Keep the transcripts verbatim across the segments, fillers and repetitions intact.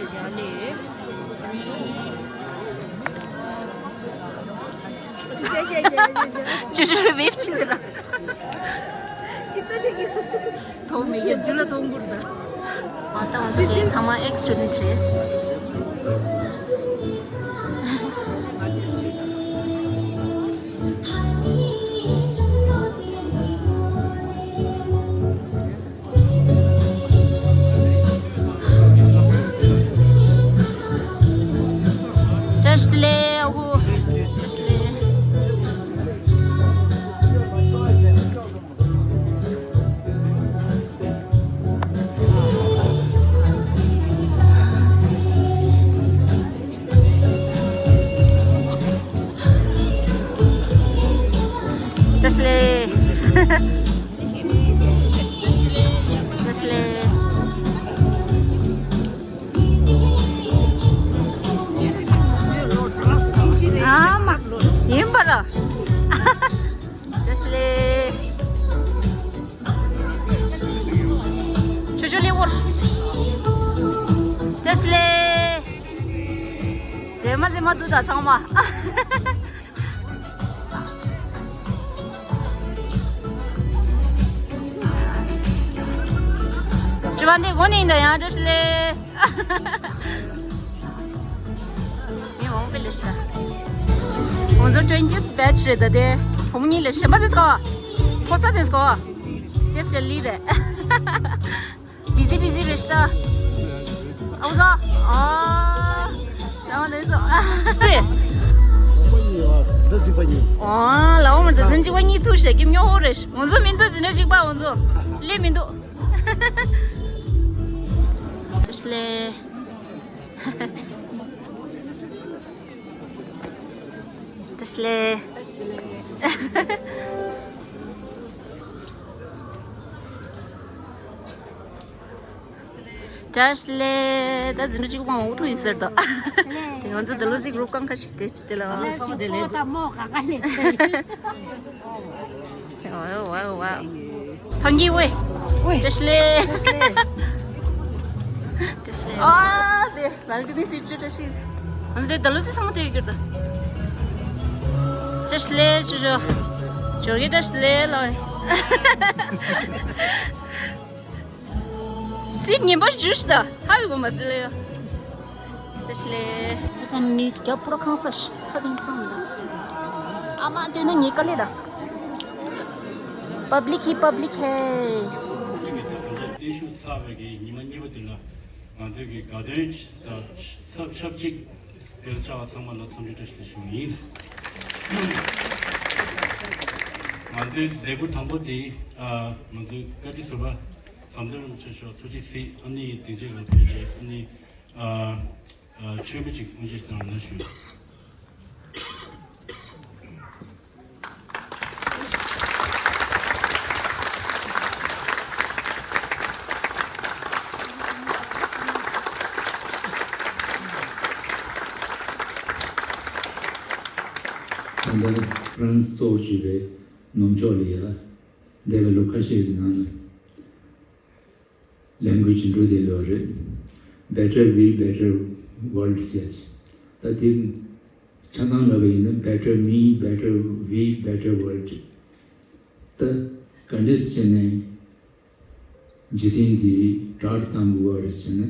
ཅོ་ཅོ་ལ་ཝེབ་བྱེད་ལ། ཐོག་མེད་ཀྱི་ཇུ་ལ་གཏོང་དགོས་ད། ཨ་ད་ང་ཚོ་དེ་ཚང་མ་ཨེག་སི་ཊུ་ཌེན་ཊི་རེད། བཀྲ་ཤིས་བདེ་ལེགས་ཨ་ཁུ། བཀྲ་ཤིས་བདེ་ལེགས། བཀྲ་ཤིས་བདེ་ལེགས། བཀྲ་ཤིས་བདེ་ལེགས། ཨ་མ། ཡིན་པ་ར། བཀྲ་ཤིས་བདེ་ལེགས། ཆུ་ཆུ་ལི་འོར། བཀྲ་ཤིས་བདེ་ལེགས། མཛེས་མ་མཛེས་མ་འདུག་ད་ཚང་མ། ཅི་བ་འདི་གོ་ནི་ཡིན་ད་ཡང་བཀྲ་ཤིས་བདེ་ལེགས། ངས་འོང་པའི་ལས་ཤ། ང་ཚོ་ཊུ་ཝེན་ཊི་ཡེཐ་བེ་ཆི་རེད་ད་དེ། བུ་མོ་གཉིས་ལས་གཞན་པ་དེ་ཚོ། ཕོ་གསར་དེ་ཚོ། དེ་ཚོ་ལི་རེད། བི་ཟི་བི་ཟི་རེད་ཤ་ད། ཨ་ཚོ། ཨ། ལ་བ་ལས་སོ། འདི་གཅིག་པ་གཉིས། ཨ་ལ་བ་མ་འདི་ཚོ་གཅིག་པ་གཉིས་ཐུག་ཤ་གི་མྱོ་ཧོ་རེད། ང་ཚོ་མི་འདུག་ཟིན་ན་གཅིག་པ་ང་ཚོ་ལས་མི་འདུག་བཀྲ་ཤིས་བདེ་ལེགས། བཀྲ་ཤིས་བདེ་ལེགས། བཀྲ་ཤིས་བདེ་ལེགས། ད་འཛིན་གྲྭ་གཅིག་པ་འོག་ཐུག་ཡིན་ཟེར་དོ། དེ་ང་ཚོ་འདི་ལོ་ཟིག་རུབ་རྐང་ཁ་ཞིག་དེ་ཅི་དེ་ལ་བ། ལགས་སོ་བདེ་ལེགས། ད་མོ་ག་ག་ལས། ཝའོ་ཝའོ་ཝའོ། ཕང་གི་ཝེ། ཝེ། བཀྲ་ཤིས་བདེ་ལེགས། བཀྲ་ཤིས་བདེ་ལེགས། ཨ་དེ་མལ་ཏི་ནི་སི་ཅུ་བཀྲ་ཤིས། ང་ཚོ་དེ་ད་ལོ་ཚེ་ཚང་མ་དེ་ཡོད་ཀྱི་རེད་ད། བཀྲ་ཤིས་བདེ་ལེགས་ཅུ་ཅོ། ཇོར་གི་བཀྲ་ཤིས་བདེ་ལེགས་ལ། སི་ཉིན་པ་ཞུ་ཤི་ད་ཧ་ཡོ་གོ་མ་སི་ལེ་ཡོ། བཀྲ་ཤིས་བདེ་ལེགས། ད་མི་རྒྱབ་པོ་ར་ཁང་ས་ཤ་ས་དེང་ཐང་མི་འདུག་ཨ་མ་དེ་ནི་ངའི་དཀའ་ལས་ད། པབ་ལིག་ཧི་པབ་ལིག་ཧེ། བརྟན་བཞུགས་ཚར་བའི་གི་ཉི་མ་གཉིས་པ་དེ་ལ་ང་ཚོའི་གི་དགའ་སྟོན་དང་ཆབས་ཅིག་དེར་བཅར་བ་ཚང་མ་ལ་འཚམས་འདྲི་བཀྲ་ཤིས་བདེ་ལེགས་ཞུ་བ་ཡིན། ང་ཚོའི་མཛད་སྒོ་དང་པོ་དེ་ཨ་ང་ཚོའི་བཀའ་དྲིན་ཟུར་པ་ཟམ་གདོང་རིན་པོ་ཆེ་མཆོག་ཐུགས་རྗེ་གཟིགས། ཨ་ནི་སྡིངས་ཆའི་སྒང་ཕེབས་བྱས་ཨ་ནི་ཨ་ཨ་མཆོད་མེ་ཅིག་དབུ་འབྱེད་གནང་རོགས་གནང་ཞུ། ད་ལྟ་ཧྥ་རན་སི་གཙོ་བོ་བྱས་པའི་ནུབ་ཕྱོགས་ལ་ཡ་འདས་པའི་ལོ་ཁ་ཤས་ཀྱི་ནང་ལ་ལས་འགུལ་ཅིག་འགྲོ་བསྡད་ཡོད་རེད། Better We, Better World ཟེར་ཅིག་ད་དེ་ཆ་ཚང་ལབ་པ་ཡིན་ན་Better Me, Better We, Better World ད་ག་འདྲས་བྱས་ནས་འཇིག་རྟེན་འདི་དྲག་གཏང་དགོས་པ་རེད་ཟེར་ན།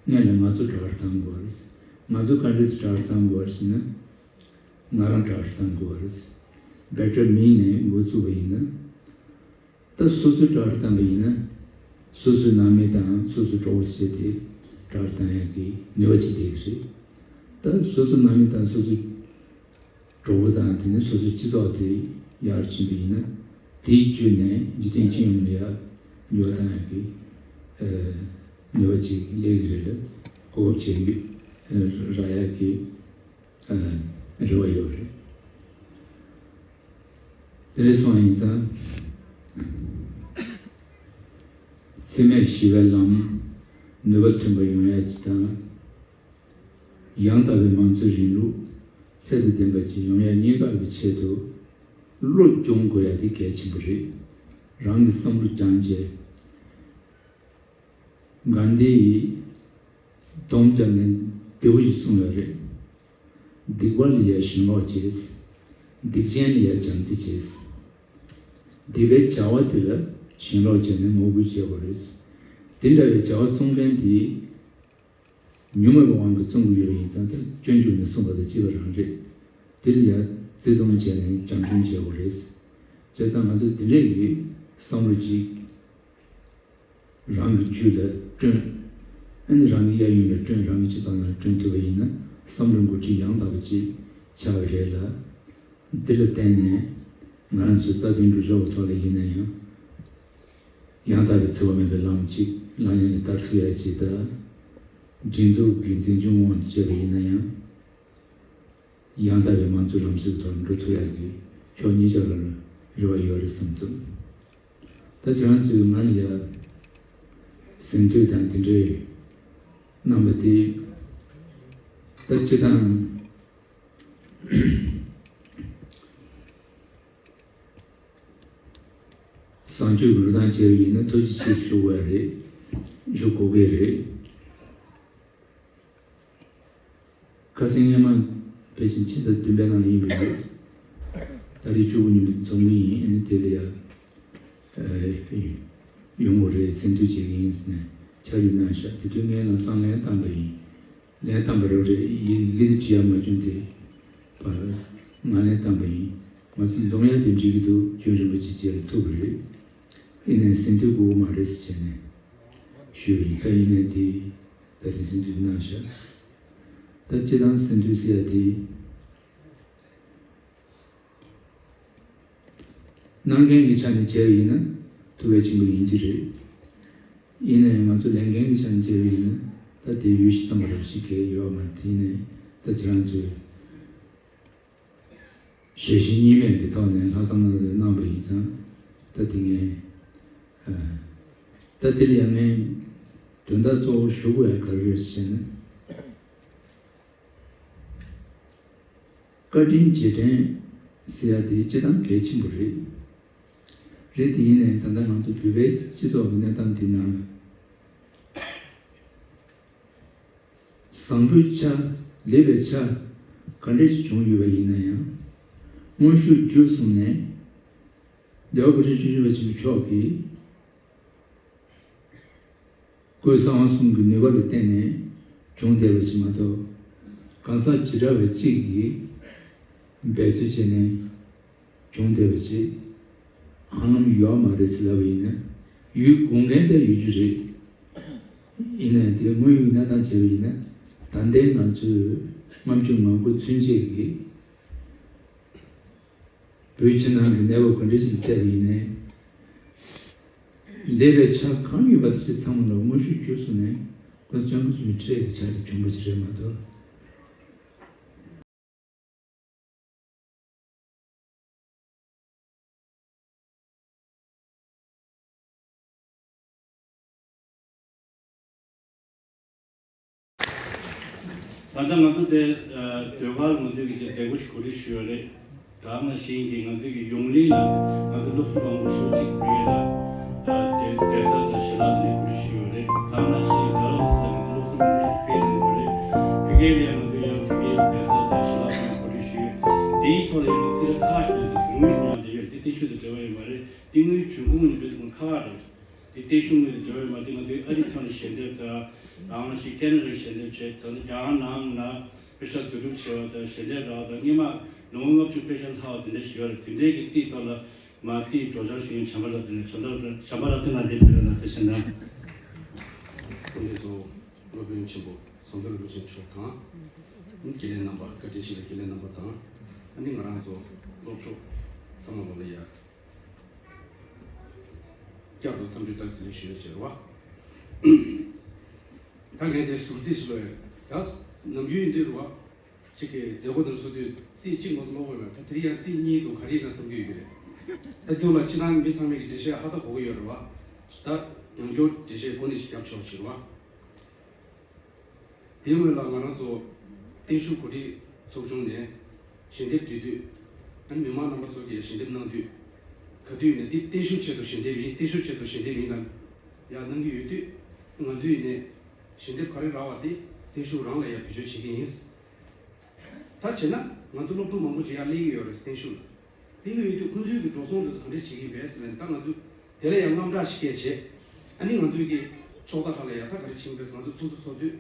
སྔོན་ལ་ང་ཚོ་དྲག་གཏང་དགོས་པ་རེད། ང་ཚོ་ག་འདྲས་དྲག་གཏང་དགོས་པ་རེད་ཟེར་ན། ང་རང་དྲག་གཏང་དགོས་པ་རེད། Better Me ནས་འགོ་བཙུགས་པ་ཡིན་ན། ད་སོ་སོས་དྲག་གཏང་པ་ཡིན་ན། སོ་སོའི་ནང་མི་དང་སོ་སོའི་གྲོགས་པོ་བྱས་ཏེ་དྲག་གཏང་ཡག་གི་ནུས་པ་ཅིག་ལྡན་གྱི་རེད། ད་སོ་སོའི་ནང་མི་དང་སོ་སོའི་གྲོགས་པོ་དང་དེ་ནས་སོ་སོའི་སྤྱི་ཚོགས་དེ་ཡར་ཕྱིན་པ་ཡིན་ན། དེའི་བརྒྱུད་ནས་འཇིག་རྟེན་སྤྱི་ཡོངས་ལ་ཡར་འགྱུར་བ་གཏང་ཡག་གི་ཨ་ནུས་པ་ཅིག་སླེབས་ཀྱི་རེད་ལ་གོ་སྐབས་ཅིག་རག་ཡག་གི་ཨ་རེ་བ་ཡོད་རེད། དེ་འདྲ་སོང་ཡིན་ཙང་འཚེ་མེད་ཞི་བའི་ལམ་ནུས་པ་ཐོན་པ་ཡོང་ཡག་ཅིག་དང་། ཡང་དག་པའི་མང་གཙོའི་རིང་ལུགས་ཚད་དང་ལྡན་པ་ཅིག་ཡོང་ཡག་གཉིས་ཀ་གི་ཆེད་དུ་བློ་སྦྱོང་དགོས་ཡག་དེ་གལ་ཆེན་པོ་རེད། རང་གི་བསམ་བློ་སྦྱངས་བྱས། གྷན་དྷི་ཡིས་ སྡོམ་བརྒྱབ་ནས་བདེ་བོ་ཞིག་གསུངས་ཡོད་རེད། སྡིག་པ་ལ་ཡང་ཞེན་ལོག་བྱེད། སྡིག་ཅན་ལ་ཡང་བྱམས་བརྩེ་བྱེད། སྡིག་པའི་བྱ་བ་དེ་ལ་ཞེན་ལོག་བྱས་ནས་ངོ་རྒོལ་བྱེད་དགོས་རེད། དེ་འདྲ་བའི་བྱ་བ་བཙོང་མཁན་དེ་ཉོན་མོངས་པའི་དབང་གིས་བཙོང་གི་ཡོད་པ་ཡིན་ཙང་། ད་སྤྱོད་འཇུག་ནས་གསུངས་པ་དང་གཅིག་པ་རང་རེད། དེ་ལ་ཡང་བརྩེ་དུང་བྱས་ནས་བྱམས་སྐྱོང་བྱེད་དགོས་རེད། བྱས་ཙང་ང་ཚོ་དེ་འདྲས་ཀྱི་བསམ་བློ་ཅིག་རང་གི་རྒྱུད་ལ་བསྐྲུན། ཨ་ནི་རང་གི་གཡས་གཡོན་ལ་བསྐྲུན། རང་གི་སྤྱི་ཚོགས་ནང་ལ་བསྐྲུན་ཐུབ་པ་ཡིན་ན། བསམ་བློའི་འགོ་ཁྲིད་ཡང་དག་པ་ཅིག་ཆགས་ཀྱི་རེད་ལ། འདི་ལ་བརྟེན་ནས་ང་རང་ཚོའི་རྩ་དོན་སྒྲུབ་ཕྱོགས་ཀྱི་ཐོག་ལ་ཡིན་ན་ཡང་། ཡང་དག་པའི་འཚེ་བ་མེད་པའི་ལམ་ཅིག་ལག་ལེན་ལ་བསྟར་ཐུབ་ཡ་ཅིག་དང་། སྒྲིག་འཛུགས་ཀྱི་འཛིན་སྐྱོང་དབང་དུ་བྱས་པ་ཡིན་ན་ཡང་། ཡང་དག་པའི་མང་གཙོའི་ལམ་སྲོལ་ཐོག་འགྲོ་ཐུབ་ཡག་གི་ཕྱོགས་གཉིས་ཆ་ལ་རེ་བ་ཡོད་རེད་བསམ་འདུག་ད་ཁྱེད་རང་ཚོས་ང་ལ་ཡ་ཟིན་ཐོས་དང་དེ་འདྲའི་གནང་བ་དེ། ད་སྤྱི་བཏང་བཟང་སྤྱོད་ཀྱི་འགྲོ་སྟངས་བྱས་པ་ཡིན་ན་ཐུགས་རྗེ་ཆེ་ཞུ་དགོས་རེད། ཞུ་དགོས་ཀྱི་རེད། ཁ་སང་སྔོན་མ་ཕལ་ཆེར་ཕྱི་ཟླ་བདུན་པའི་ནང་ལ་ཡིན་པ་རེད། ཏ་རིག་བཅུ་དགུ་ཉིན་མོ་འཛོམས་གི་ཡིན། ཨ་ནི་དེ་ལ་ཡ་ཨ་ཡོང་དགོས་རེད། ཟིན་ཐོས་བྱེད་ཀྱི་ཡིན་ཟེར་ནས་ཕྱག་བྲིས་གནང་ཤག་དེ་དུས་ངས་ལམ་སང་ལན་བཏང་པ་ཡིན། ལན་བཏང་པ་རེད་རེད། ཡི་གེ་དེ་བྲིས་ཡ་མ་བྱུང་། དེ་བར་ང་ལན་བཏང་པ་ཡིན། ང་ཚོ་འཛོམས་ཡ་དེ་འགྲིག་གི་འདུག་རྒྱུན་རིང་པོ་ཅིག་རྗེས་ལ་ཐུག་གི་རེད། ཡིན་ནའི་ཟིན་ཐོས་དགོས་ཀྱི་མ་རེད་ཟེར་བྱས་ནས་ཞུས་པ་ཡིན། ད་ཡིན་ནའི་དེ་ད་དེ་ཟིན་ཐོས་གནང་ཤག་ད་སྤྱི་བཏང་ཟིན་ཐོས་ཟེར་ཡ་དེ་གནང་མཁན་གྱི་ཆ་ནས་བྱས་པ་ཡིན་ན་ཐུགས་གལ་ཆེན་པོ་ཡིན་གྱི་རེད། ཡིན་ནའི་ང་ཚོ་ལེན་མཁན་གྱི་ཆ་ནས་བྱས་པ་ཡིན་ན་ད་དེ་ཡུལ་ཞིག་ཙམ་རེ་ཞིག་གལ་ཡོད་མ་རེད། དེ་ཡིན་ནའི་ད་ཁྱེད་རང་ཚོས་ཞལ་བཞེས་གཉིས་མེད་ཀྱི་ཐོག་ནས་ལྷག་བསམ་རྣམ་དག་གནང་བ་ཡིན་ཙང་། ད་དེ་ངས་ཨ་ད་དེ་ལ་ཡང་ངས་དོན་དག་གཙོ་བོ་ཞུ་དགོས་ཡ་ག་རེ་རེད་ཟེར་ན། བཀའ་དྲིན་རྗེས་དྲན་ཟེར་ཡ་དེ་སྤྱི་བཏང་གལ་ཆེན་པོ་རེད། རེད་དེ་ཡིན་ནའི་ད་ལྟ་ང་ཚོ་བོད་པའི་སྤྱི་ཚོགས་ཀྱི་གནས་སྟངས་འདི་ནང་ལ། བཟང་པོའི་ཆ། ལེགས་པའི་ཆ་ག་འདྲ་ཞིག་བྱུང་ཡོད་པ་ཡིན་ན་ཡང་། དངོས་ཤུགས་བརྒྱུད་གསུམ་ནས་རྒྱལ་བ་གོ་ཁྲབ་ཆེན་པོ་མཆོག་གིས་སྐུའི་གསང་བ་གསུམ་གྱི་ནུས་པ་ལ་བརྟེན་ནས་བྱུང་བསྡད་པ་ཞིག་མ་གཏོགས། གང་ཟག་བྱེ་བྲག་པ་གཅིག་གིས་འབད་རྩོལ་བྱས་ནས་བྱུང་བསྡད་པ་ཞིག་ཧ་ལམ་ཡོད་མ་རེད་ཟེར་ལབ་པ་ཡིན་ན། ཡོད་དགོས་མཁན་དེ་ཡོད་རྒྱུ་རེད། ཡིན་ནའི་དེ་དངོས་ཡོད་གནས་སྟངས་བྱས་པ་ཡིན་ན། ད་ལྟའི་ང་ཚོའི་ལྔ་བཅུ་ང་དགུ་ཚུན་ཆད་ཀྱི་བོད་ཕྱི་ནང་གི་གནས་བབ་ག་འདྲ་ཞིག་བལྟས་པ་ཡིན་ནའི། ལེགས་པའི་ཆ་གང་ཡོད་པ་དེ་ཚང་མ་ལ་དངོས་ཤུགས་བརྒྱུད་གསུམ་ནས་ཁོ་ཚོ་ཚང་མ་ཚོའི་འཕྲལ་གྱི་ཆ་དེ་བྱུང་བ་ཞིག་རེད་མ་གཏོགས། ད་ལྟ་ང་ཚོ་དེ་ཟློས་གར་ང་ཚོས་ཀྱི་མཛད་སྒོ་ཞིག་གོ་སྒྲིག་ཞུས་ཡོད་རེད། ད་ག་ནང་བཞིན་གྱི་ང་ཚོས་ཀྱི་ཡོངས་གླིང་ལ་ང་ཚོ་སློབ་ཟུར་མང་པོ་ཞེ་པོ་ཅིག་ཕེབས་ཡོད་ལ། དེ་གདན་ས་དང་ཞལ་ལག་དེ་ནས་གོ་སྒྲིག་ཞུས་ཡོད་རེད། ད་ག་ནང་བཞིན་ཌལ་ལ་སི་ལ་ང་ཚོ་སློབ་ཟུར་མང་པོ་ཞིག་ཕེབས་གནང་ཡོད་རེད། ཕ་གིར་ལ་ང་ཚོས་ཡང་ཕ་གིའི་གདན་ས་དང་ཞལ་ལག་དེ་ནས་གོ་སྒྲིག་ཞུས་ཡོད། དེའི་ཐོག་ལ་ཡང་ང་ཚོས་ཁག་ཁག་ཅིག་དང་དེ་ཟུར་ངོས་ཉམས་བསྡད་ཡོད་རེད། དེ་ཏེ་ཤུ་དང་འབྲེལ་བ་ཡོད་མ་རེད། དེ་དངུལ་འབྱུང་ཁུངས་ནས་འབད་དེ་ཁག་ཁག་རེད། དེ་ཏེ་ཤུ་དངུལ་དང་འབྲེལ་བ་ཡོད་མ་རེད། དེ་ང་ཚོའི་ཨ་རིའི་ཐོག་ནས་ཞལ་འདེབས་དང་། ད་ག་ནང་བཞིན་ཁེ་ན་ཌ་ལ་ཞལ་འདེབས་བྱས། ད་ནི་རྒྱ་གར་ནང་ལ་པེ་ཤ་བསྡུ་སྒྲུབ་བྱས་པ་དང་ཞལ་འདེབས་རག་པ་དང་། སྔོན་མ་ལོ་ངོ་ལྔ་བཅུ་པེ་ཤ་ལྷག་པ་དེ་འདྲ་ཞིག་ཡོད་རེད། དེ་འདྲའི་གི་སྲིད་ཐོག་ལ་མ་སྲིད་སྒྲོག་སྦྱང་ཞུ་མཁན་བྱམས་པ་ལགས་དེ་ནས་བྱམས་པ་ལགས་བྱམས་པ་ལགས་དེ་ང་དེ་ཕེབས་རོགས་གནང་ཟེར་ཞུ་ན། སྐུ་མགྲོན་གཙོ་བོ་སློབ་དཔོན་ཆེན་པོ་ཟམ་གདོང་རིན་པོ་ཆེ་མཆོག་དང་། དགེ་ལས་རྣམ་པ། བཀའ་དྲིན་ཆེ་བའི་དགེ་ལས་རྣམ་པ་དང་། ཨ་ནི་ང་རང་ཚོ་སློབ་གྲོགས་ཚང་མ་ལོ་ལ་ཡ། བསྐྱར་དུ་འཚམས་འདྲི་བཀྲ་ཤིས་བདེ་ལེགས་ཞུ་ཡ་བྱེད་རོགས། ད་ངས་དེ་ཟུར་རྩིས་ཞུ་ལོ་ཡ། ད་ནམ་རྒྱུན་ཡིན་དུས་རོགས། གཅིག་གི་མཛད་སྒོ་དེར་ཚོགས་དུས་རྩིས་གཅིག་མ་གཏོགས་ཀློག་གི་ཡོད་མེད། ད་དེ་རིང་ཡང་རྩིས་གཉིས་འདུག་ག་རེ་ཡིན་ན་བསམ་གྱི་ཡོད་ཀྱི་རེད། ད་དེ་ལ་ཕྱི་ནང་མི་ཚང་མས་ཀྱི་འགྲེལ་བཤད་ཧ་ད་གོ་གི་ཡོད་རེད་བ། ད་ཡང་བསྐྱར་འགྲེལ་བཤད་གོ་ནས་ཞིག་རྒྱབ་ཆོག་ཞེས་བ། དེའི་སྔོན་ལ་ང་རང་ཚོ་བརྟན་བཞུགས་གོ་སྒྲིག་ཚོགས་ཆུང་ནས་ཞལ་འདེབས་བསྡུས་དུས། ཨ་ནི་མི་མང་རྣམ་པ་ཚོ་གིས་ཞལ་འདེབས་གནང་དུས། ག་དུས་ཡིན་ན་འདི་བརྟན་བཞུགས་ཆེད་དུ་ཞལ་འདེབས་ཡིན། བརྟན་བཞུགས་ཆེད་དུ་ཞལ་འདེབས་ཡིན་ལ་ཡ་གནང་གི་ཡོད་དུས། ང་ཚོས་ཡིན་ནའི་ཞལ་འདེབས་ག་རེ་རག་པ་དེ་ བརྟན་བཞུགས་རང་ལ་ཡང་བེད་སྤྱོད་བྱེད་ཀྱི་ཡིན། ད་བྱས་ན་ང་ཚོ་སློབ་ཕྲུག་མང་པོ་ཞིག་ཡར་སླེབས་ཀྱི་ཡོད་རེད། བརྟན་བཞུགས་ལ་སླེབས་ཀྱི་ཡོད་དུས་ཁོང་ཚོའི་གི་འགྲོ་སོང་དེ་ཚོ་ག་འདྲས་བྱེད་ཀྱི་ཡིན་པས་ཟེར་ནས། ད་ང་ཚོས་དེ་ལ་ཡང་དངངས་སྐྲག་ཞིག་སྐྱེས་བྱས། ཨ་ནི་ང་ཚོའི་གི་ཕྱོགས་མཐའ་ཁག་ལ་ཡང་ད་ག་རེ་བྱེད་ཀྱི་ཡིན་པས་ང་ཚོ་ཚོགས་འདུ་ཚོགས་དུས།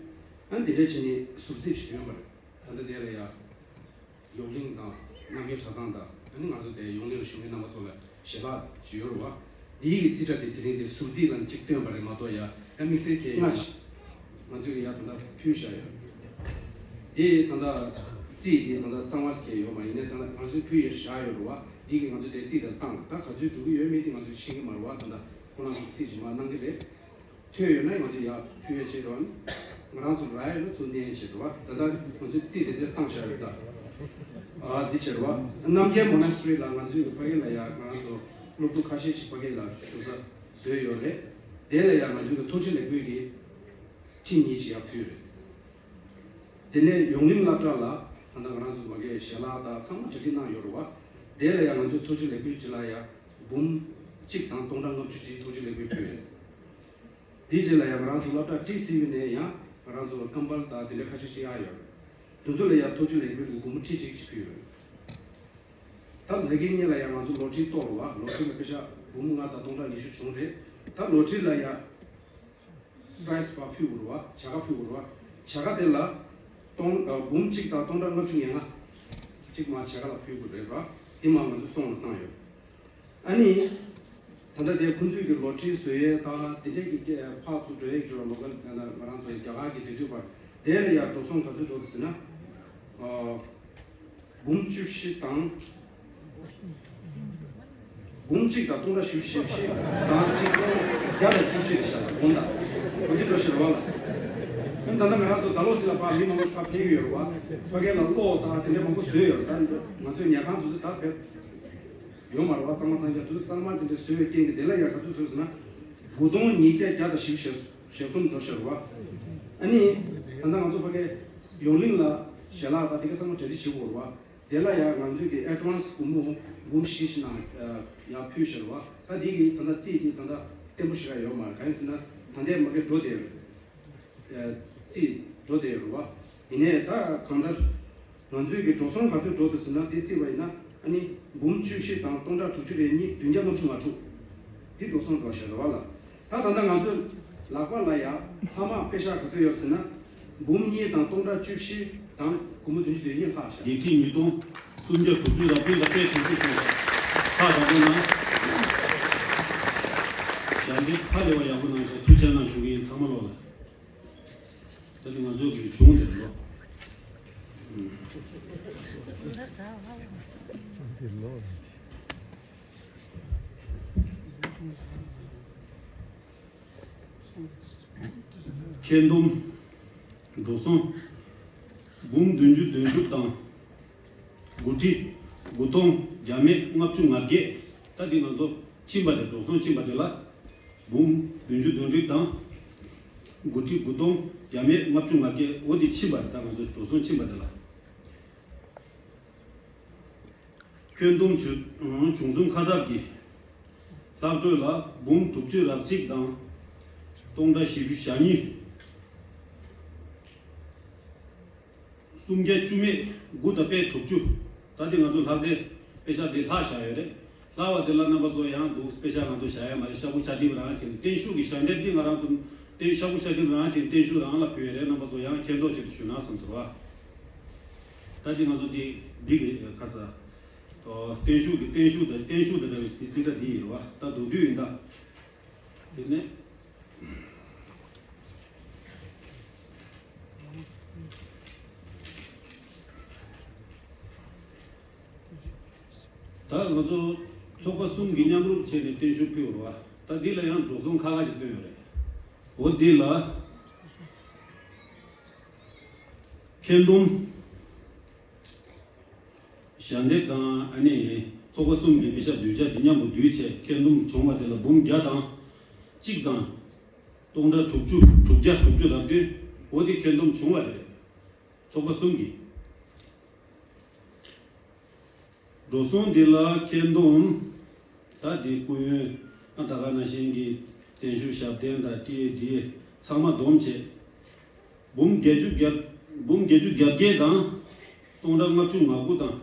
ཨ་ནི་དེ་འདྲས་བྱས་ནས་ཟུར་རྩིས་ཞིག་ཐོན་པ་རེད། ད་ལྟ་དེ་ལ་ཡང་ཡོངས་གླིང་དང་རྣམ་རྒྱལ་གྲྭ་ཚང་དང་། ཨ་ནི་ང་ཚོ་དེ་ཡོངས་གླིང་ལ་བཞུགས་མཁན་རྣམ་པ་ཚོ་ལ་ཞལ་ལག་ཅིག་ཡོད་རེད་བ། འདིའི་གི་རྩིས་ཁྲ་དེ་དེ་རིང་དེ་ཟུར་རྩིས་ལ་ནི་གཅིག་བཏོན་པ་རེད་མ་གཏོགས། ཡ་ཡ་དམིགས་བསལ་གྱི་ཡ་ང་ཚོས་ཡ་ད་ལྟ་ཕུལ་བཞག་ཡོད། དེ་ད་ལྟ་རྩིས་དེ་ད་ལྟ་གཙང་མ་ཟེར་མཁན་ཡོད་མ་ཡིན་ནའི། ད་ལྟ་ང་ཚོས་ཕུལ་ཡ་བཞག་ཡོད་རེད་བ། འདི་གི་ང་ཚོས་དེ་རྩིས་དེ་བཏང་། ད་ག་ཚོད་འགྲོ་གི་ཡོད་མེད་དེ་ང་ཚོས་ཤེས་ཀྱི་མ་རེད་བ། ད་ལྟ་ཁོ་རང་ཚོ་རྩིས་རྗེས་མ་གནང་གི་རེད། ཐོན་ཡོད་ན་ང་ཚོ་ཡར་ཕུལ་ཡས་བྱེད་རོགས། ང་རང་ཚོ་རག་ཡོད་ན་ཚུར་ལེན་བྱེད་རོགས། ད་ལྟ་ང་ཚོས་རྩིས་དེ་འདྲ་བཏང་བཞག་ཡོད་ད། ཨ་འདི་བྱེད་རོགས། རྣམ་རྒྱལ་མོ་ན་སི་ཊི་རི་ལ་ང་ཚོའི་གི་ཕ་གི་ལ་ཡ་ང་རང་ཚོ་སློབ་ཕྲུག་ཁ་ཤས་ཤིག་ཕ་གི་ལ་བཞུགས་ས་བཟོས་ཡོད་རེད། དེ་ལ་ཡ་ང་ཚོའི་གི་ཐོག་ཁྲི་ལེགས་པོའི་གི་ཁྲི་གཉིས་ཅིག་ཡར་ཕུལ་རེད། དེ་ནས་ཡོངས་གླིང་སློབ་གྲྭ་ལ་ད་ལྟ་ང་རང་ཚོ་ཕ་གི་ཞལ་ལག་དང་ཚང་མ་གྲ་སྒྲིག་གནང་ཡོད་རེད་བ། དེ་ལ་ཡ་ང་ཚོའི་ཐོག་ཁྲི་ལེགས་པོའི་ཅིག་ལ་ཡ་འབུམ་གཅིག་དང་སྟོང་ཕྲག་ལྔ་བཅུ་ཅིག་ཐོག་ཁྲི་ལེགས་པོའི་ཕུལ་ཡོད། དེའི་རྗེས་ལ་ཡང་ང་རང་ཚོ་སློབ་གྲྭ་ཊི་སི་ཝི་ནས་ཡང་ང་རང་ཚོ་ལ་ཀམ་པལ་དང་དེ་འདྲ་ཁ་ཤས་ཤིག་ཡང་ཡོད་རེད། དེ་ཚོ་ལ་ཡང་ཐོག་ཁྲི་ལེགས་པོའི་གི་སྒོར་མོ་ཁྲི་གཅིག་ཅིག་ཕུལ་ཡོད་རེད། ད་ལས་ཀའི་གཉིས་ལ་ཡང་ང་ཚོ་ལོ་ཊི་རི་གཏོར་བ། ལོ་ཊི་རི་ལ་པེ་ཤ་འབུམ་ལྔ་དང་སྟོང་ཕྲག་ཉི་ཤུ་བྱུང་རེད། ད་ལོ་ཊི་རི་ལ་ཡང་པ་རའི་ཛི་ཕར་ཕུལ་དགོས་རེད་བ། བྱ་དགའ་ཕུལ་དགོས་རེད་བ། བྱ་དགའ་དེ་ལ་སྟོང་ཨ་འབུམ་གཅིག་དང་སྟོང་ཕྲག་ལྔ་བཅུ་ང་ལྔ་གཅིག་མར་བྱ་དགའ་ལ་ཕུལ་དགོས་རེད་བ། དེ་མར་ང་ཚོ་སོང་ལ་བཏང་ཡོད། ཨ་ནི། ད་ལྟ་དེ་ཁོང་ཚོའི་གི་ལོ་ཊི་རི་བཟོ་ཡས་དང་དེ་འདྲས་ཀྱི་སྐད་ཕར་ཚུར་འགྲོ་ཡས་ཀྱི་ལོ་ཀལ་ང་རང་ཚོ་རྒྱ་གར་གྱི་འབྲེལ་མཐུད་པར་དེ་ལ་ཡང་འགྲོ་སོང་ག་ཚོད་འགྲོ་འདུག་ཟེར་ན། ཨ། འབུམ་བཅུ་བཞི་དང་། འབུམ་གཅིག་དང་སྟོང་ཕྲག་བཞི་བཅུ་ཞེ་བཞི་དང་གཅིག་སྟོང་བརྒྱ་དང་བཅུ་བཞི་རེད་ཤག་ལ་དགོངས་དག་འོ་འདི་འགྲོ་ཤེས་རེད་བ་ལ། ཨ་ནི་ད་ལྟ་ང་རང་ཚོ་ད་ལོ་ཟེར་ལ་ཕར་མི་མང་པོ་ཞིག་ཕར་ཕེབས་ཀྱི་ཡོད་རེད་བ། ཕ་གི་ལ་གློག་དང་དེ་འདྲས་མང་པོ་བཟོས་ཡོད་རེད། ད་ང་ཚོའི་ཉལ་ཁང་དེ་ཚོ་ད་བེད། ཡོད་མ་རེད་བ། གཙང་མ་གཙང་རྐྱང་དེ་ཚོ་གཙང་མ་དེ་འདྲ་བཟོས་པའི་རྐྱེན་གྱིས་དེ་ལ་ཡང་ག་ཚོད་བཟོས་ཟེར་ན། དགུ་སྟོང་ཉིས་བརྒྱ་བརྒྱ་དང་བཞི་བཅུ་ཞེ་གསུམ་འགྲོ་ཤག་རེད་བ། ཨ་ནི། ད་ལྟ་ང་ཚོ་ཕ་གི་ཡོངས་གླིང་ལ་ཞལ་ལག་དང་དེ་ག་ཚང་མ་གྲ་སྒྲིག་བྱེད་དགོས་རེད་བ། དེ་ལ་ཡང་ང་ཚོས་ཀྱི་ཨེ་ཌི་ཝན་སི་སྒོར་མོ་འབུམ་བཞི་ཞིག་ནང་ཡར་ཕུལ་ཤག་རེད་བ། ད་དེ་གི་ད་ལྟ་རྩིས་དེ་ད་ལྟ་བརྟན་པོ་ཞེ་དྲག་ཡོད་མ་རེད། གང་ཡིན་ཟེར་ན་ད་ལྟའི་མ་གི་འགྲོ་བསྡད་ཡོད་རེད། རྩིས་འགྲོ་བསྡད་ཡོད་རེད་བ། ཡིན་ནའི་ད་གང་ལྟར། ང་ཚོའི་གི་འགྲོ་སོང་ག་ཚོད་འགྲོ་འདུག་ཟེར་ན་དེ་རྩིས་པ་ཡིན་ན། ཨ་ནི་འབུམ་བཅུ་བཞི་དང་སྟོང་ཕྲག་དྲུག་ཅུ་རེ་གཉིས་བདུན་བརྒྱ་ལྔ་བཅུ་ང་དྲུག་འདི་འགྲོ་སོང་འགྲོ་ཤག་རེད་བ་ལ། ད་ད་ལྟ་ང་ཚོའི་ལག་པ་ལ་ཡ་ལྷག་མ་པེ་ཤག་ག་ཚོད་ཡོད་ཟེར་ན། འབུམ་གཉིས་དང་སྟོང་ཕྲག་བཅུ་བཞི་དང་སྒོར་མོ་བདུན་ཅུ་དོན་གཉིས་ལྷག་ཤག་བརྒྱད་ཁྲི་ཉིས་སྟོང་སུམ་བརྒྱ་དྲུག་ཅུ་ར་བདུན་དང་པའི་དྲུག་ཅུ་སོང་ཤག་ཁག་བཟང་པོ་གནང་། ཞལ་འདེབས་ཧ་ལས་པ་ཡག་པོ་གནང་ཤག་ཐུགས་རྗེ་གནང་ཞུ་གི་ཡིན། ཚང་མ་ལོག་ལ། ད་དེ་ང་ཚོ་གི་བྱུང་དེ་ལོ། ཁྱེར་འདུམ། འགྲོ་སོང་། འབུམ་བདུན་ཅུ་དོན་དྲུག་དང་། དགུ་ཁྲི་དགུ་སྟོང་བརྒྱ་མེད་ལྔ་བཅུ་ང་བརྒྱད། ད་འདི་ང་ཚོ་ཕྱིན་པ་དེ་འགྲོ་སོང་ཕྱིན་པ་དེ་ལ། འབུམ་བདུན་ཅུ་དོན་དྲུག་དང་། དགུ་ཁྲི་དགུ་སྟོང་བརྒྱ་མེད་ལྔ་བཅུ་ང་བརྒྱད། འོ་འདི་ཕྱིན་པ་རེད། ད་ང་ཚོ་འགྲོ་སོང་ཕྱིན་པ་དེ་ལ། ཁྱོན་བསྡོམས་བྱུང་བྱུང་གསུམ་ཁ་གྲགས་ཀྱི་ལྷག་འཕྲོས་ལ་འབུམ་དྲུག་ཅུ་རེ་གཅིག་དང་སྟོང་ཕྲག་བཞི་བཅུ་ཞེ་གཉིས། སུམ་བརྒྱ་བཅུ་མེད་དགུ་དང་པའི་དྲུག་ཅུ། ད་འདི་ང་ཚོ་ལྷག་དེ་པེ་ཤག་འདི་ལྷག་བཞག་ཡོད་རེད། ལྷག་པ་འདི་ལ་རྣམ་པ་ཚོ་ཡང་འདུག་པེ་ཤག་ང་ཚོ་བཞག་ཡ་མ་རེད། ཤ་ཁུ་ཤ་ཏིབ་རང་བྱས་ནས་བརྟན་བཞུགས་ཀྱི་ཞལ་འདེབས་འདི་ང་རང་ཚོ་བརྟན་ཤ་ཁུ་ཤ་ཏིབ་རང་བྱས་ནས་བརྟན་བཞུགས་རང་ལ་ཕུལ་ཡ་རེད། རྣམ་པ་ཚོ་ཡང་མཁྱེན་རྟོགས་ཆེད་དུ་ཞུས་ན་བསམ་ཟེར་བ། ད་འདི་ང་ཚོ་འདི་འདི་གི་ཁ་ས་བརྟན་བཞུགས་ཀྱི་བརྟན་བཞུགས་དང་བརྟན་བཞུགས་དང་འདྲ་བའི་འདི་རྩིས་ཁྲ་འདི་ཡིན་རེད་བ། ད་མདོར་བསྡུས་ཡིན་ད། དེ་ནས། ད་ང་ཚོ་ཚོགས་པ་གསུམ་གྱིས་མཉམ་རུབ་བྱས་ནས་བརྟན་བཞུགས་ཕུལ་བ་རེད་བ། ད་འདི་ལ་ཡང་འགྲོ་སོང་ཁག་ཁག་ཅིག་བཏོན་ཡོད་རེད། འོ་འདི་ལ་ཁྱེར་འདུམ། ཞལ་འདེབས་དང་ཨ་ནི་ཚོགས་པ་གསུམ་གྱི་པེ་ཤག་བསྡུས་ཆ་དེ་མཉམ་དུ་བསྡུས་བྱས་ཁྱེར་འདུམ་བྱུང་བ་དེ་ལ་འབུམ་བརྒྱ་དང་གཅིག་དང་། སྟོང་ཕྲག་དྲུག་ཅུ་དྲུག་བརྒྱ་དྲུག་ཅུ་རེ་བདུན། འོ་དེ་ཁྱེར་འདུམ་བྱུང་བ་དེ་རེད། ཚོགས་པ་གསུམ་གྱིས། འགྲོ་སོང་འདི་ལ་ཁྱེར་འདུམ། ད་དེ་སྐུ་ཡོན་ཨ་ད་ག་ནང་བཞིན་གྱི་བརྟན་བཞུགས་ཞབས་བརྟན་དང་ཊི་ཨེ་ཌི་ཨེ་ཚང་མ་བསྡོམས་བྱས། འབུམ་བརྒྱད་ཅུ་གྱ་འབུམ་བརྒྱད་ཅུ་གྱ་བརྒྱད་དང་སྟོང་ཕྲག་ལྔ་བཅུ་ང་དགུ་དང་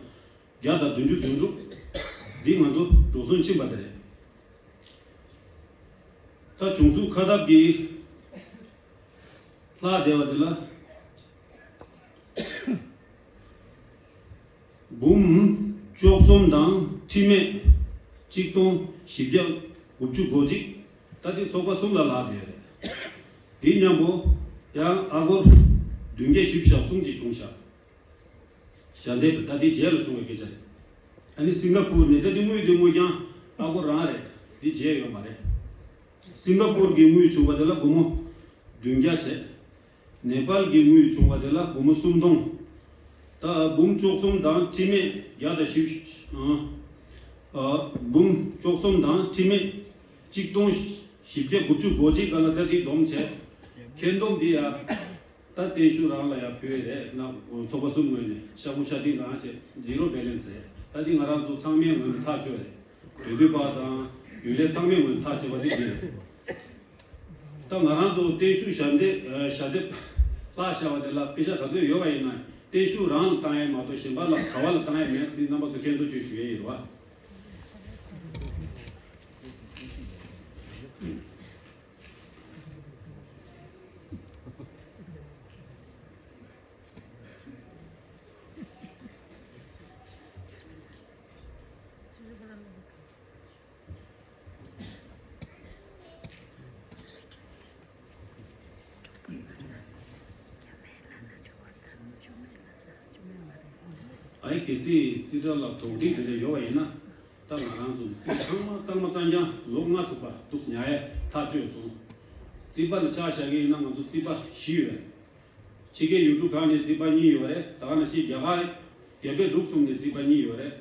བརྒྱ་དང་བདུན་ཅུ་དོན་དྲུག་འདི་ང་ཚོ་འགྲོ་སོང་ཕྱིན་པ་དེ་རེད། ད་བྱུང་ཚུལ་ཁ་སྟབས་ཀྱིས་ལྷག་བསྡད་པ་དེ་ལ། འབུམ་བཅུ་གསུམ་དང་ཁྲི་མེད་གཅིག་སྟོང་བཞི་བརྒྱ་དགུ་བཅུ་གོ་གཅིག་ད་ལྟའི་ཚོགས་པ་གསུམ་ལ་ལྷག་བསྡད་ཡོད་རེད། དེའི་མཉམ་པོ་ཡང་ཨ་སྒོར་བདུན་བརྒྱ་བཞི་བཅུ་ཞེ་གསུམ་ཅིག་བྱུང་ཤག་ཞལ་འདེབས་ད་ལྟའི་རྗེས་ལ་བྱུང་བའི་སྐད་ཆ་རེད། ཨ་ནི་སིང་ག་པུར་ནས་ད་ལྟའི་དངུལ་དེ་དངུལ་ཀྱང་ཨ་སྒོར་རང་རེད། འདི་རྗེས་ཡོད་མ་རེད། སིང་ག་པུར་གྱི་དངུལ་བྱུང་བ་དེ་ལ་སྒོར་མོ་བདུན་བརྒྱ་བྱས། ནེ་པཱལ་གྱི་དངུལ་བྱུང་བ་དེ་ལ་སྒོར་མོ་སུམ་སྟོང་། ད་འབུམ་བཅུ་གསུམ་དང་ཁྲི་མེད་བརྒྱ་དང་བཞི་བཅུ། ཨ། ཨ། འབུམ་བཅུ་གསུམ་དང་ཁྲི་མེད་གཅིག་སྟོང་བཞི་བརྒྱ་དགུ་བཅུ་གོ་གཅིག་སྒང་ལ་ད་ཅིག་བསྡོམས་བྱས། ཁྱེར་བསྡོམས་འདི་ཡ། ད་བརྟན་བཞུགས་རང་ལ་ཡ་ཕུལ་རེད་ན། ཚོགས་པ་གསུམ་ངོས་ནས་ཤ་ཁུ་ཤ་ཏིང་རང་བྱས་ཛི་རོ་བེ་ལེན་སི་རེད། ད་འདི་ང་རང་ཚོ་ཚང་མའི་ངོས་ནས་ཐག་ཆོད་རེད། གྲོས་བསྡུར་པ་དང་རྒྱུན་ལས་ཚང་མའི་ངོས་ནས་ཐག་ཆོད་པ་འདི་འདི་རེད། ད་ང་རང་ཚོ་བརྟན་བཞུགས་ཞལ་འདེབས་ཞལ་འདེབས་ལྷག་བཞག་པ་དེ་ལ་པེ་ཤ་ག་ཚོད་ཡོད་པ་ཡིན་ན་བརྟན་བཞུགས་རང་ལ་བཏང་ཡས་མ་གཏོགས་གཞན་པ་ལ་ག་བ་ལ་བཏང་ཡས་མེད་ཟེར་རྣམ་པ་ཚོ་མཁྱེན་རྟོགས་བཅས་ཞུ་ཡས་ཡིན་རེད་བ། ཨའི་གལ་སྲིད་རྩིས་ཁྲ་ལ་དོགས་འདྲི་དེ་འདྲ་ཡོད་པ་ཡིན་ན། ད་ང་རང་ཚོ་རྩིས་ཚང་མ་གཙང་མ་གཙང་རྐྱང་ལོ་ལྔ་ཚུགས་པ་འདུག་ཉར་ཡས་ཐག་གཅོད་སོང་། རྩིས་པ་ལ་ཆ་བཞག་གི་ཡིན་ན་ང་ཚོ་རྩིས་པ་བཞི་ཡོད་རེད། ཕྱི་རྒྱལ་ཡུལ་གྲུ་ཁག་ནས་རྩིས་པ་གཉིས་ཡོད་རེད། ད་ག་ནང་བཞིན་རྒྱ་གར་རྒྱ་བལ་འབྲུག་གསུམ་ནས་རྩིས་པ་གཉིས་ཡོད་རེད།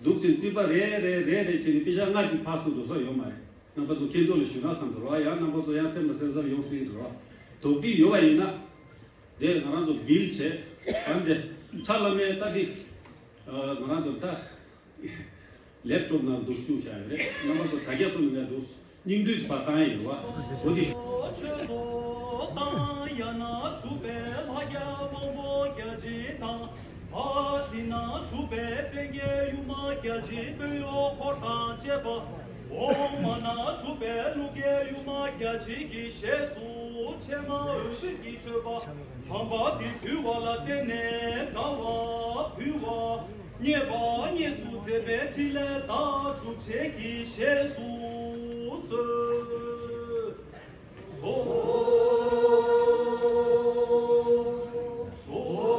འདུག་ཟིན་རྩིས་པ་རེ་རེ་རེ་རེ་བྱས་ནས་པེ་ཤག་ལྔ་གཅིག་ཕར་ཚུར་འགྲོ་ས་ཡོད་མ་རེད། རྣམ་པ་ཚོ་མཁྱེན་རྟོགས་ལ་ཞུ་ན་བསམ་འགྲོ་བ། ཡང་རྣམ་པ་ཚོ་ཡང་སེམས་ལ་སེམས་འཚབ་ཡོང་སྲིད་འགྲོ་བ། དོགས་འདྲི་ཡོད་པ་ཡིན་ན། དེ་ང་རང་ཚོ་བིལ་བྱས། ཨ་འདི་ཁྲ་ལམ་མེ་ལྟ་འདི། ང་རང་ཚོ་ད་ལེབ་ཊོབ་ནང་འདུག་བཅུག་བཞག་ཡོད་རེད། རྣམ་པ་ཚོ་དྲ་རྒྱ་ཐོག་ནས་ང་འདུག་སྙིང་བསྡུས་ཕར་བཏང་ཡས་ཡོད་བ། འོ་འདི། ཆོས་ཐོག་དང་ཡང་ན་ཞུགས་པའི་ལྷ་བརྒྱ་དབང་པོ་བརྒྱ་བྱིན་དང་། ཕ་དེ་ན་ཞུགས་པའི་བཙན་གྱི་ཡུལ་མ་བརྒྱ་བྱིན་སྤོས་ཡོ་འཁོར་དང་བཅས་པ། འོག་མ་ན་ཞུགས་པའི་ཀླུ་རྒྱལ་ཡུལ་མ་བརྒྱ་བྱིན་གྱི་ཞལ་སུ་ཕྱེ་མ་འོད་ཟེར་གྱི་མཆོད་པ་དམ་པ་འདི་ཕུལ་བ་ལ་བརྟེན་ནས་དགའ་བ་ཕུལ་བ། མཉེས་པ་མཉེས་སུ་མཛད་པའི་ཕྲིན་ལས་བདག་སྒྲུབ་ཆེན་གྱི་ཞལ་སུ་གསོལ། སོ། སོ། སོ།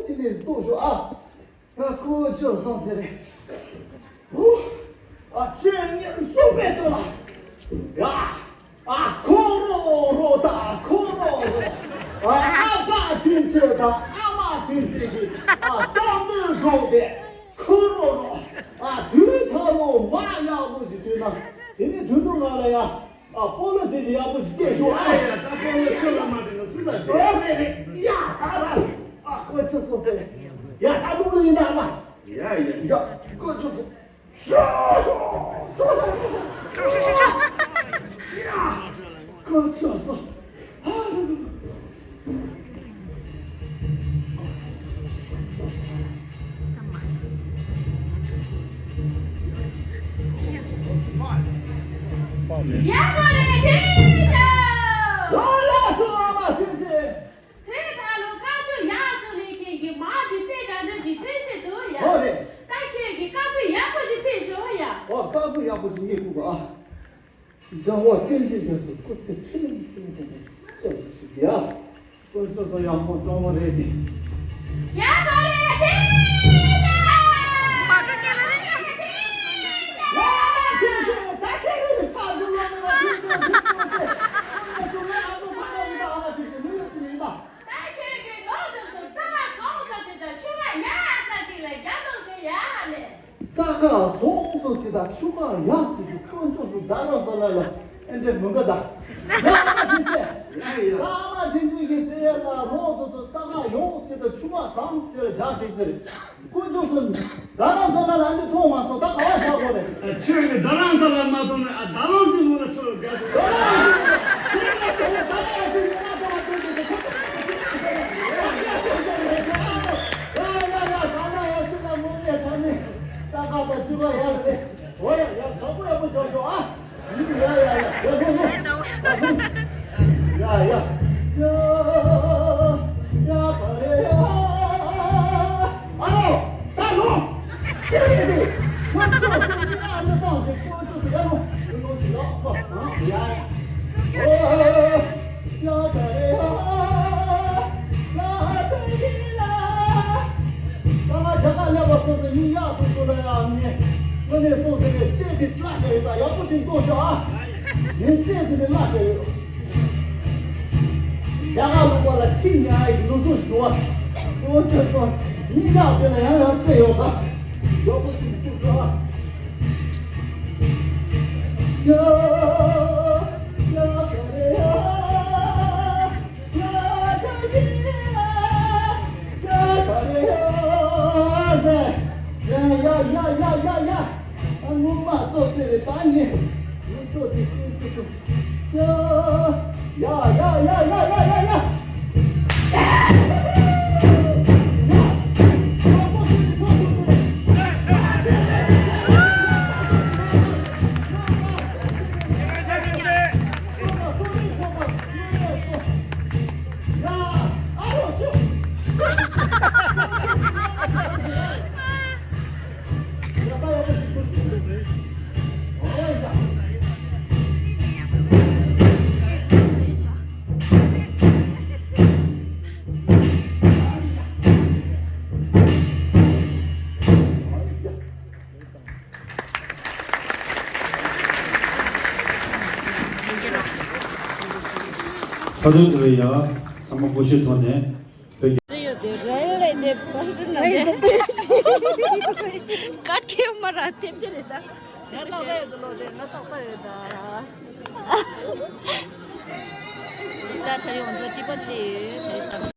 ཅི་ནས་ལྟོས་ཤོག་ཨ། ང་ཁོ་ཅོ་སོང་ཟེར་རེད། ཨོ། ཨ་ཅེ་ངས་སོང་པའི་ལྟོས་ལ། ཡ། ཨ་ཁོ་རོ་རོ་ད་ཁོ་རོ་རོ། ཨ་ཨ་ཕ་ཆུང་ཆུང་ད་ཨ་མ་ཆུང་ཆུང་གི་ཨ་བསམ་བློ་འགྲོ་བའི་ཁོ་རོ་རོ། ཨ་དུས་ཐ་རུ་མ་ཡག་པོ་ཞིག་དུས་ན་དེ་ནས་དུས་འགྲོ་ང་ལ་ཡ། ཨ་སྤོ་ལོ་རྗེས་ཀྱི་ཡག་པོ་ཞིག་སྐྱེས་ཤོག་ཨ། ཡ་ཡ་ད་སྤོ་ལོ་ཁྱོད་ལ་མ་དྲན་ན་སུ་ལ་དྲན། ཨོ་རེད་རེད་ཡ་ད་ད། ཨ་ཁོ་ཆུ་སོ་སེ། ཡ་ད་ལུག་ལ་ཡིན་ད་ཨ་མ། ཡ་ཡ་ཡ་ཁོ་ཆུ་སོ། ཤོ་ཤོ་ཤོ་ཤོ་ཤོ། ཡ་ཁོ་ཆུ་སོ། ཨ་ལུག་ལུག་ལུག་ཡ་ཧོ་རེ་ཐེ་ཏོ། ལ་ལ་སོ་ཨ་མ་ཐུགས་རྗེ། དེ་ད་ལོ་བཀའ་བཅུ་ཡག་སུ་ལས་མཁན་གྱི་མ་འདི་དཔེ་འདྲ་འདྲ་ཞིག་ཐོན་ཤེས་འདུག་ཡ། ཧོ་རེ། ད་ཁྱོད་ཀྱི་བཀའ་པོད་ཡག་པོ་ཞིག་ཕུལ་ཤོག་ཡ། ཨོ་བཀའ་པོད་ཡག་པོ་ཞིག་རྙེད་དགོས་པ་ཨ། འཇམ་དབྱངས་བསྟན་འཛིན་རྒྱ་མཚོ་སྐུ་ཚེ་ཁྲི་ལོ་ཁྲི་ལོ་དེ་ནས་སྐྱབས་སུ་མཆི་ཡ། དཀོན་མཆོག་གསུམ་ཡག་པོ་གཏོང་བ་རེད་དེ། ཡ་ཧོ་རེ་ཐེ་ཏོ། ད་ཁྱོད་ཀྱི་ནོར་དེ་ཚོ་རྩ་བ་སོང་ས་ཅིག་དང་ཆུ་བ་ཡག་ས་ཅིག་ལ་རྒྱ་ནག་ཞོ་ཡག་མེད། རྩྭ་ཁ་སོང་སོང་ཞིག་དང་ཆུ་ཁ་ཡག་ཞིག་གི་དཀོན་མཆོག་སུ་རྡ་རམ་ས་ལ་ལ་ཨེ་འདྲེ་མུན་ཁ་དང་། ཡ་མ་དྲིན་ཆེ། ཡ་ཡ། ཡ་མ་དྲིན་ཆེ་གི་སེ་ཡ་ལ་རོགས་དུ་ཚོ་རྩྭ་ཁ་ཡོང་ཞིག་དང་ཆུ་ཁ་བཟང་ཞིག་ལ་བྱ་ཞིག་ཟེར། དཀོན་མཆོག་སུ་རྡ་རམ་ས་ལ་ལ་ཨེ་འདྲེ་མཐོང་མ་སོང་ད་ག་བ་བཞག་དགོས་རེད། ཨ་ཁྱོད་ཀྱི་རྡ་རམ་ས་ལ་མ་ཐོན་ན་ཨ་རྡ་རམ་སི་མོ་ལ་ཆོ་རྒྱ་ཞིག་ཡ་ཡ་ཡ་ད་ལ་ཡ་ཅི་ལ་མོ་ནས་ད་ནི་ས་ཁ་ད་ཆུ་བ་ཡ་རེད། ཨོ་ཡ་ཡ་དགའ་པོ་ཡག་པོ་རྒྱག་ཤོག་ཨ། ཡ་ཡ་ཡ་ཡ་ལོ་ལོ། ཡ་ལོ། ཡ་ཡ། ཡ་ཡ་ག་རེ་ཡ། ཨ་ལོ། ད་ལོ། ཅི་རེད་དེ། ཁོ་ཚོ་སེམས་ཀྱི་ཨ་མི་གཏོང་ཆེ་ཁོ་ཚོ་སེ་ཡ་ལོ། ཡ་ལོ་ཞིག་ལོ། ཡ་ཡ། ཨོ། ཡ་ག་རེ་ཡ། ཡ་ག་རེ་ཡ། ད་ང་ཇ་ཁ་ལེབ་པ་སོང་ཙང་ཡིན་ཡག་ཐུག་ཐུག་ལ་ཡ་ངས་ངོ་ནས་སོང་ཟེར་བའི་རྩེ་འདི་བརླག་བཞག་ཡོད། ད་ཡག་པོ་ཅིག་ལྟོས་ཤོག་ཨ། ངའི་རྩེ་འདི་ནས་བརླག་བཞག་ཡོད། ཇ་ཁ་བླུགས་པ་ལ་ཕྱི་ཉལ་ཡག་གི་ལུགས་སྲོལ་ཞིག་འདུག་ཨ། ཁྱོད་ཚོས་སོང་ཡིན་ཡག་དེ་ལ་ཡང་ཡང་རྩེ་ཡོད་ད། ཡག་པོ་ཅིག་ལྟོས་ཤོག་ཨ། ཡ་ཡ་ག་རེ་ཡ། ཡ་ཡ་ཡ་ཡ་ཡ། ཡ་ག་རེ་ཡ་ཟེར། ཡ་ཡ་ཡ་ཡ་ཡ་ཡ། ཨ་ངོ་མ་སོ་སེ་རེད་ད་ངས། ངས་ཁྱོད་དེ་སྐྱོན་ཅི་སོང་། ཡ་ཡ་ཡ་ཡ་ཡ་ཡ་ཡ་ཡ། ཁ་སྟོན་དེ་ལ་ཡང་ཚང་མ་བགོ་བཤའི་ཐོག་ནས་བོད་ཀྱི། དེ་ཡོད་དེ་རེད་ལེ་དེ་པར་ན་དེ་ཀ་ཁེ་མ་ར་དེ་དེ་རེད་ད། ང་ཏོག་ཏོ་ཡོད་དེ་ལོ་དེ་ང་ཏོག་ཏོ་ཡོད་ད། ད་ད་ཡོང་ཚོ་ཅི་པ་དེ་དེ་ས།